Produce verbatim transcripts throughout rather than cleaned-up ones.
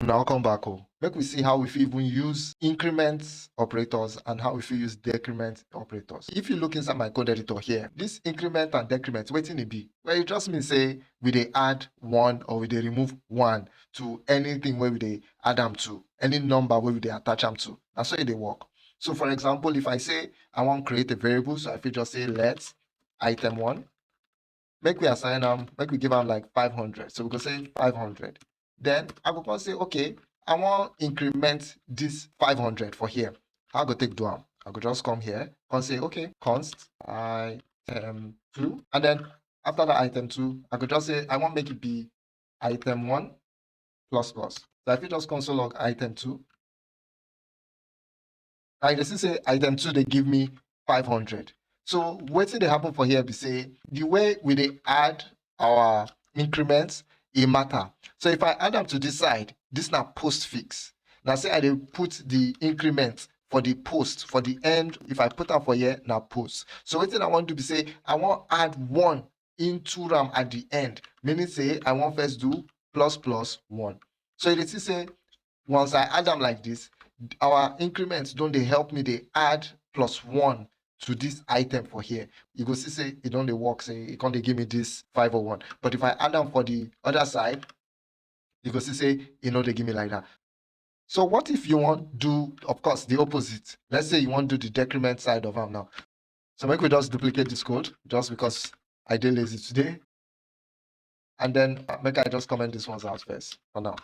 Now come back home. Make we see how we fit even use increment operators and how we fit use decrement operators. If you look inside my code editor here, this increment and decrement, wetin e be? Well, e just mean say we dey add one or we dey remove one to anything wey we dey add am to, any number wey we dey attach am to. Na so e dey work. So for example, if I say I wan create a variable, so I fit just say let item one, make we assign am, make we give am like five hundred. So we go say five hundred. Then I go come say, okay, I wan increment this five hundred for here. How I go take do am? I go just come here, come say, okay, const item two. And then after that item two, I go just say, I wan make it be item one plus plus. So I fit just console log item two. And you see say item two dey give me five hundred. So wetin dey happen for here be say the way we dey add our increments, e matter. So if I add am to this side, this na postfix. Na say I dey put the increment for the post, for the end. If I put am for here, na post. So wetin I wan do be say I wan add one into am at the end, meaning say I wan first do plus plus one. So you dey see say once I add am like this, our increments don dey help me dey add plus one to this item for here. You go see say e don dey work, say e come dey give me this five oh one. But if I add am for the other side, you go see say e no dey give me like that. So what if you wan do, of course, the opposite? Let's say you wan do the decrement side of am now. So make we just duplicate this code just because I dey lazy today. And then uh, make I just comment these ones out first for now.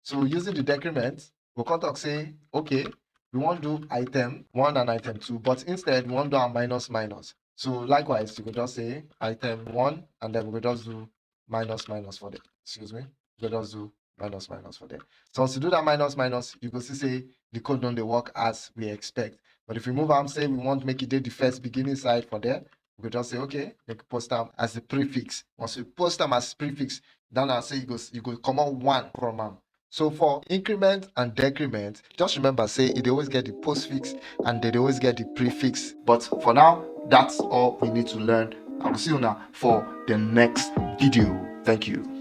So using the decrement, we come talk say, okay, we wan do item one and item two, but instead we wan do am minus minus. So likewise, you go just say item one, and then we go just do minus minus for there. Excuse me. We go just do minus minus for there. So once you do that minus minus, you go see say the code don dey work as we expect. But if we move am, say we wan make e dey the first beginning side for there, we go just say, okay, make we post am as a prefix. Once you post am as prefix, then I say you go, you go comot one from am. So for increment and decrement, just remember say e dey always get the postfix and dem dey always get the prefix. But for now, that's all we need to learn. I will see you now for the next video. Thank you.